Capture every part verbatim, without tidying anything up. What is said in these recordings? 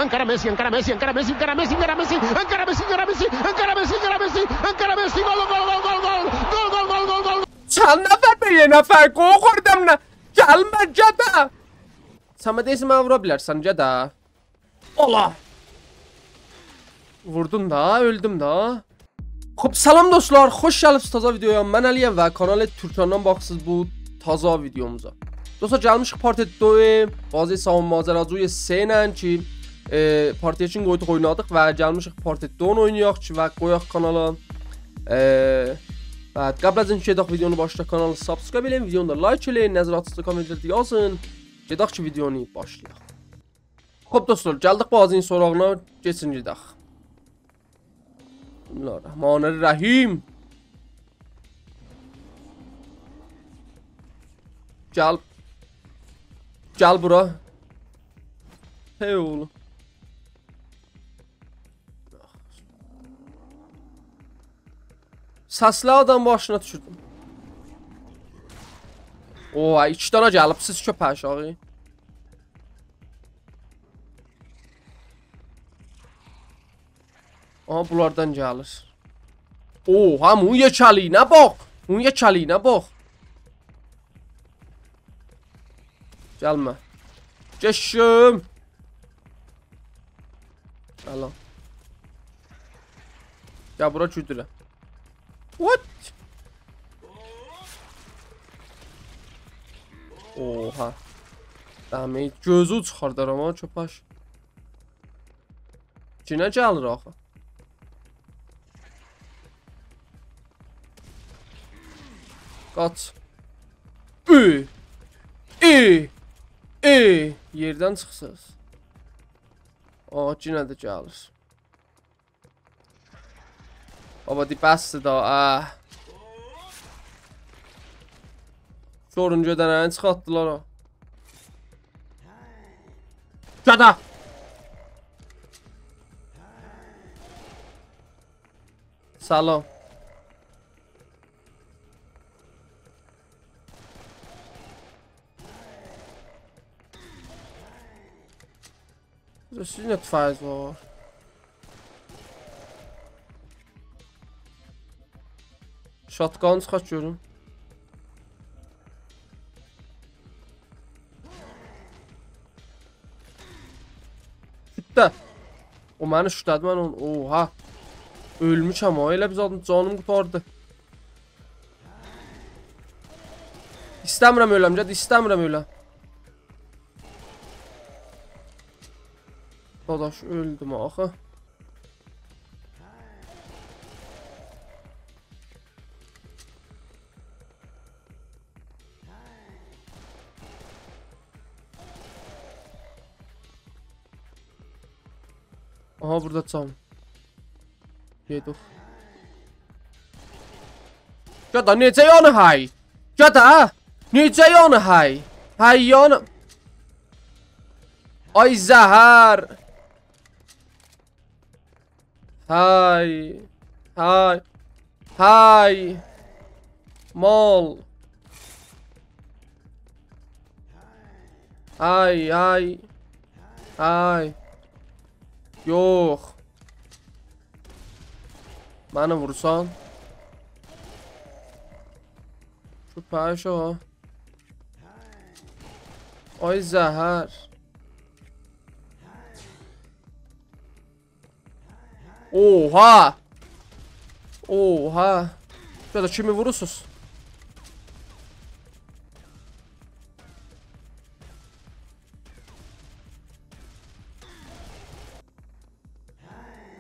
Encara Messi, encara Messi, encara Messi, encara Messi, encara Messi, encara Messi, encara Messi, encara Messi, encara Messi, encara Messi, gol, gol, gol, gol, gol, gol, gol, gol, gol, gol, gol. چند نفر به یه نفر گو خوردم نه؟ گلمه گده. سن منه دئییرسن منی وورا بیلرسن گده؟ اولا. ووردون دا، اؤلدوم دا. خب، سلام دوستلار، خوش گلیبسیز تازا ویدیویا. من علی‌یم و کانال تورکاندان باخیرسینیز بو تازا ویدیوموزا. دوستلار، گلمیشیک پارت دو بازی سامان ماجراجوی سه ایله کی، ائ، پارت یکین قویدوق، اوینادیق و گلمیشیک پارت دو اوینایاق کی، و قویاق کانالا. ائ، و قبل از اینکه گئدک ویدیونو باشلایاق، کانالی سابسکرایب ائله‌یین، ویدیونو دا لایک ائله‌یین، نظراتینیزی کامنت‌لرده یازین. گئدک کی، ویدیونو باشلایاق. خب دوستلار، گلدیک بازی‌نین سوراغینا، کئچین گئدک. بسم الله الرحمن الرحیم. گل. گل بورا. هئی اوغلوم. سسله آدام باشینا دوشوردوم. اوه، ایکی دنه گلیب، سیز کؤپک آشاغی. آها، بونلاردان گلیر. اوها، بونون یئکه‌لیگینه باخ. بونون یئکه‌لیگینه باخ. گلمه. گئچدیم. گل لان. گل بورا گودوره. What? اوها. دمه‌یی گؤزو چیخاردار آمما کؤپک. کی نه گلیر آخی؟ قاچ. ای! ای! ای! یئردن چیخسیز. آ، یئنه ده گلیر. بابا، دئ، بسدیر دا، اه. گؤرون گؤده‌نه‌نی چیخارتدیلار ها. گده! سلام. سیزین نه توفنگینیز وار؟ شاتگان چیخارت گؤروم. شوتلا. او منی شوتلادی، من اونو، اوها. اؤلموشم ها، ائله بیر زادین جانیم قوتاردی. ایسته‌میرم اؤلم، گل، ایسته‌میرم اؤلم. داداش، اؤلدوم آخی. آها، بورادا جان. گئدوخ. گده، نئجه یانی های؟ گده، نئجه یانی های؟ های یانی. آی زهر. های. های. های. مال. های، های. های. یوخ. منی وورسان. شو پشه. آی زهر. اوها! اوها! گده، کیمی وورورسوز؟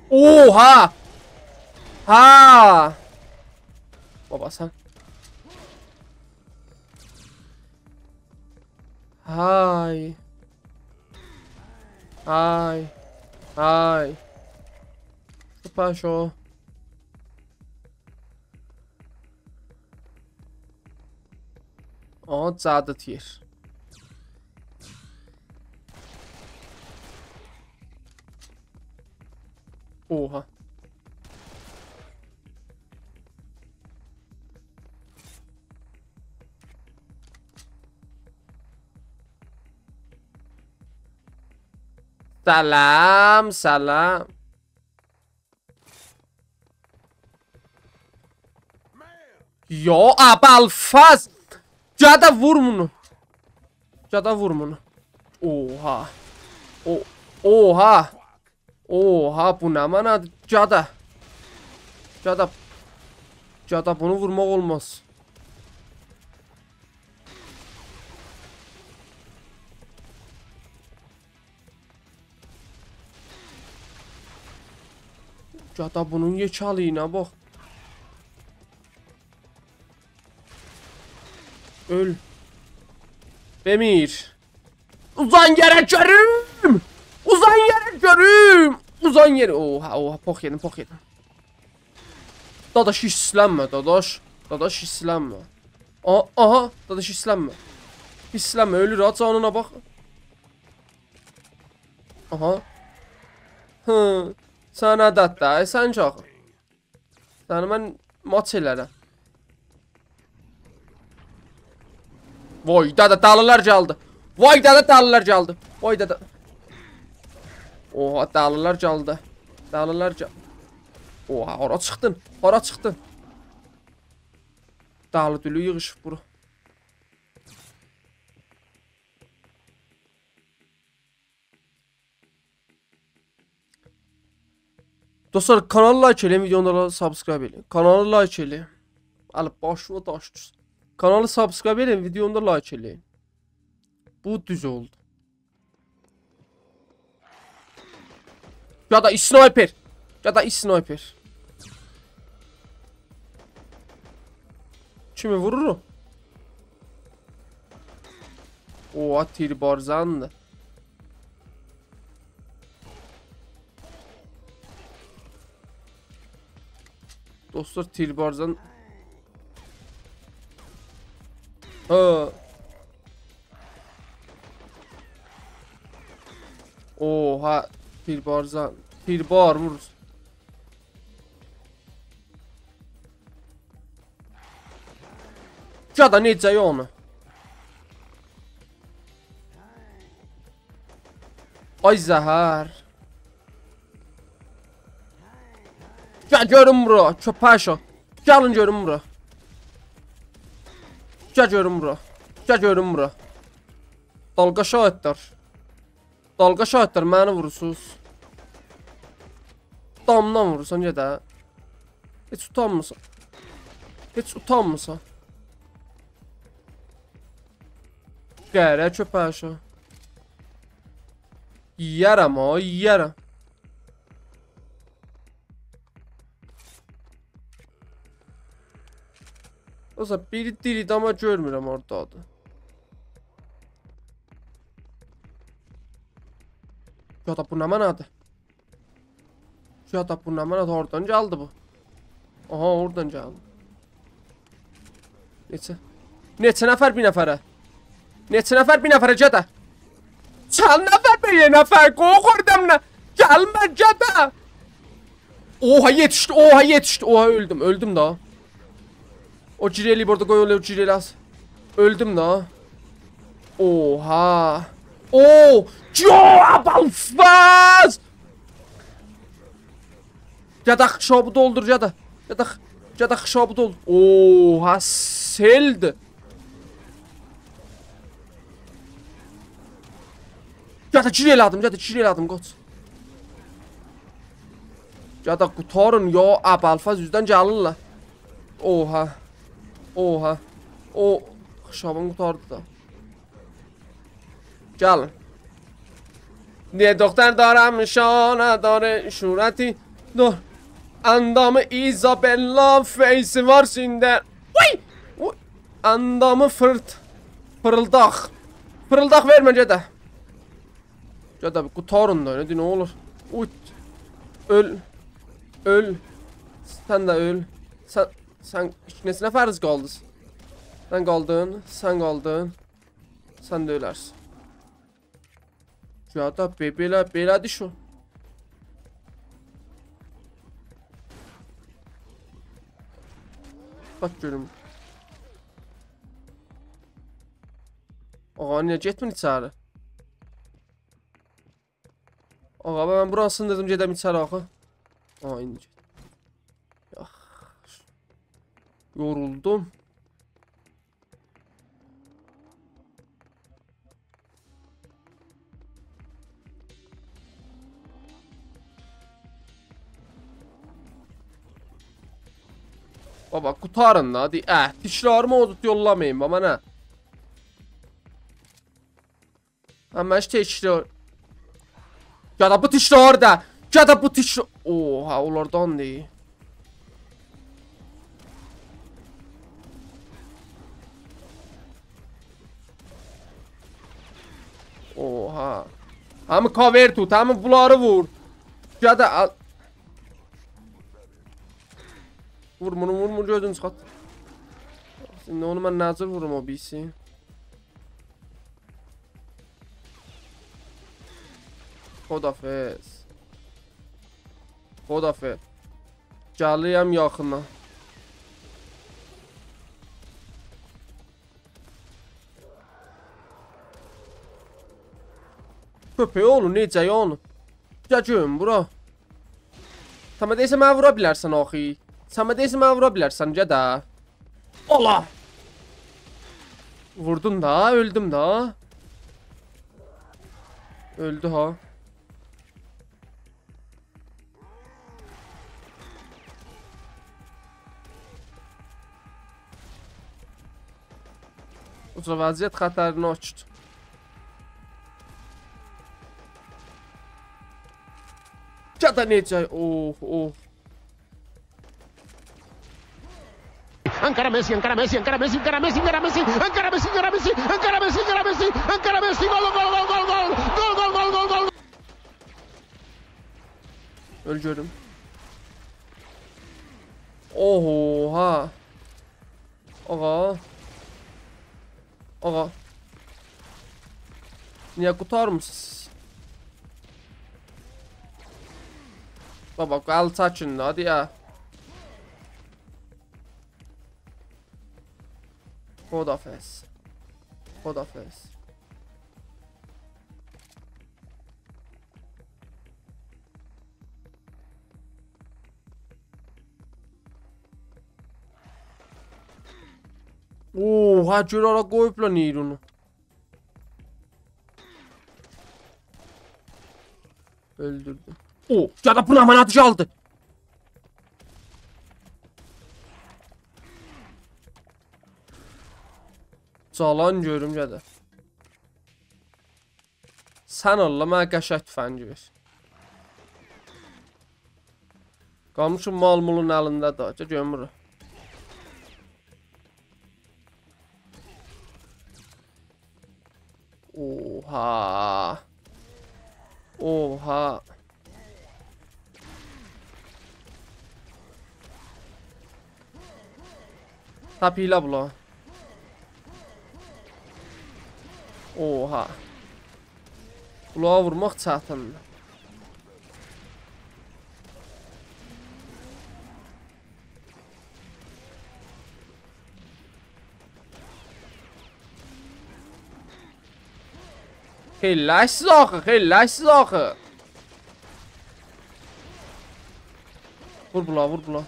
اوها! ها! بابا سن. های. های. های. شو پشه. آها، جادی تیر. اوها. سلام، سلام. یا ابوالفضل! گده وور بونو. گده وور بونو. اوها. او، اوها. اوها، بو نمنه‌دیر؟ گده. گده. گده، بونو وورماق اولماز. گده بونون یئکه‌لیگینه باخ. اؤل. بمیر. اوزان یئره گؤروم! اوزان یئره گؤروم! اوزان یئره. اوها، اوها، پوخ یئدیم، پوخ یئدیم. داداش، هیرسلنمه، داداش. داداش، هیرسلنمه. آ-، آها، داداش، هیرسلنمه. هیرسلنمه، اؤلور ها، جانینا باخ. آها. هی، سن عدد ده، سن کی آخی. سنی من مات ائلرم. وای، دده، دلی‌لر گلدی. وای، دده، دلی‌لر گلدی. وای، دده. اوها، دلی‌لر گلدی. دلی‌لر گل-، اوها، هارا چیخدین؟ هارا چیخدین؟ دلی دولو ییغیشیب بورا. دوستلار، کانالی لایک ائله‌یین، ویدیونو دا سابسکرایب ائله‌یین. کانالی لایک ائله‌یین. الی باشیوا داش دوشسون. کانالی سابسکرایب ائله‌یین، ویدیونو دا لایک ائله‌یین. بو دوز اولدو. یا دا اسنایپر. یا دا اسنایپر. کیمی وورور او؟ اوها، تیربارزندی. دوستلار، تیربارزن. ها. اوها، تیربارزن. تیربار وور. گده، نئجه یعنی؟ آی زهر. گل گؤروم بورا، کؤپک اوشاغی. گلین گؤروم بورا. گل گؤروم بورا. گل گؤروم بورا. دالغا شاهیدلر. دالغا شاهیدلر، منی وورورسوز. دامدان وورورسان، گده. هئچ اوتانمیرسان. هئچ اوتانمیرسان. قره کؤپک اوشاغی. یئیه‌رم ها، یئیه‌رم. اوسا بیری دیریدی، آمما گؤرمورم اوردادی. یا دا بو نمنه‌دیر؟ یا دا بو نمنه‌دیر؟ هاردان گلدی بو؟ آها، اورادان گلدی. نئچه؟ نئچه نفر بیر نفره؟ نئچه نفر بیر نفره، گده؟ چند نفر به یه نفر؟ قورخوردوم نه؟ گلمه، گده! اوها، یئتیشدی، اوها، یئتیشدی. اوها، اؤلدوم، اؤلدوم دا. او گیره‌لی بورادا، قوی اولای، او گیره‌لی آز. اؤلدوم دا. اوها. او! یا ابوالفضل! گده، خشابی دولدور، گده. گده، گده، خشابی دولدور. اوها، سئلدی. گده، گیر ائله‌دیم، گده، گیر ائله‌دیم، قاچ. گده، قوتارین یا، ابوالفضل اوزدن گلیرلر. اوها. اوها. او، خشابین قوتاردی دا. گلین. نیه دختر دارم، شانه داره، صورتی دو. اندام ایزابلا، فیسی وار سینده. وای! وای! اندامی فیرت. فیریلداق. فیریلداق وئرمه، گده. گده، بیر قوتارین دا، نه دئییر، نه اولور؟ اوی. اؤل. اؤل. سن ده اؤل. سن، سن ایکی نئچه نفریز قالدینیز؟ سن قالدین، سن قالدین. سن ده اؤلرسن. گده، بئ-، بئله، بئله‌دیر شو. باخ گؤروم. آغا، نیه گئتمیر ایچری؟ آقا، من بورانی سیندیردیم، گئدم ایچری آخی. آها، ایندی گئت. یاخ. یورولدوم. بابا، قوتارین دا، دئ-، اه، تیکراری موجود یوللامایین، بابا، نه؟ همش تکرار. گده بو تیکرار دا. گده بو تیکرار. اوها، اونلاردان دئییل. اوها. همی کاور توت، همی بونلاری وور. گده آل. وور بونو، وور بونو، گؤزونو چیخارت. ایندی اونو من نئجه ووروم او بیریسی؟ خداحافظ. خداحافظ. گلیرم یاخینا. کؤپک اوغلو، نئجه یعنی؟ گل گؤروم بورا. سن منه دئییرسن منه وورا بیلرسن آخی. سن منه دئییرسن منه وورا بیلرسن، گده. اولا! ووردوم دا، اؤلدوم دا. اؤلدو ها. اوجا وضعیت خطرناکدیر. گده نئجه؟ اوه، اوه. Encara Messi, encara Messi, encara Messi, encara Messi, encara Messi, encara Messi, encara Messi, encara Messi, encara Messi, encara Messi, gol, gol, gol. اؤل گؤروم. اوها. آقا. آقا. نییه قوتارمیرسینیز؟ بابا، ال چکین ده، هادی یا. خداحافظ. خداحافظ. اوها، گؤر هارا قویوبلار نیرونو. اؤلدوردو. او، گده بو نمنه‌دیر، گلدی. جالان گؤروم، گده. سن آللاه، منه قشنگ تفنگی وئر. قالمیشیق مال مولون الینده ده. گل گؤروم بورا. اوها. اوها. تپیله بولا. اوها. بولاری وورماق چتیندیر. خیلی لشسیز آخی، خیلی لشسیز آخی. وور بولا، وور بولا.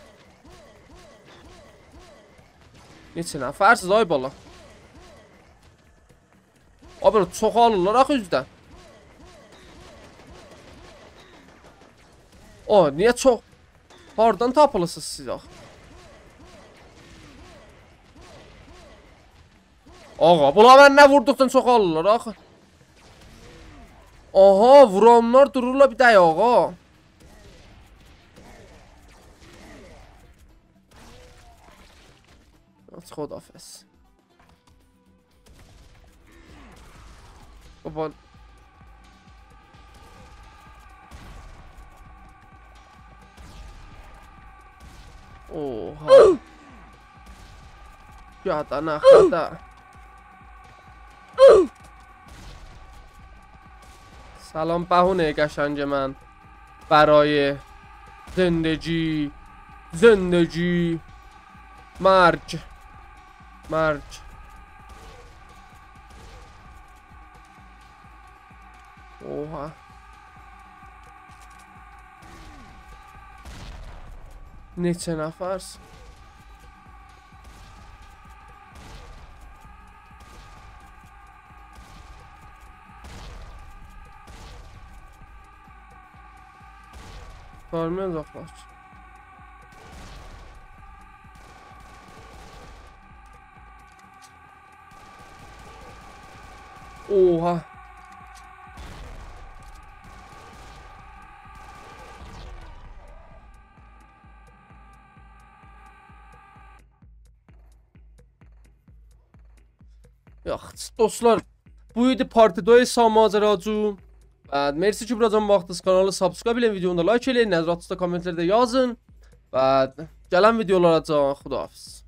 نئچه نفرسیز، آی بالا؟ آبی، چوخالیرلار آخی اوزدن. او، نییه چوخ؟ هاردان تاپیلیسینیز سیز آخی؟ آقا، بونلار منه ووردوقجا چوخالیرلار آخی. آها، وورانلار دورورلار بیر ده، آقا. آچ، خداحافظ. بابا. اوها. گده نه خدا. سلام بهونهٔ قشنگ من. برای زندگی، زندگی، مرگ، مرگ. اوها. نئچه نفرسن؟ فارمدان اوزاقلاش. اوها. یاخشی، دوستلار، بو ایدی پارت دو سامان ماجراجو. و مرسی کی، بوراجان باخدینیز. کانالی سابسکرایب ائله‌یین، ویدیونو دا لایک ائله‌یین، نظراتینیزی دا کامنت‌لرده یازین. و گلن ویدیولاراجان خداحافظ.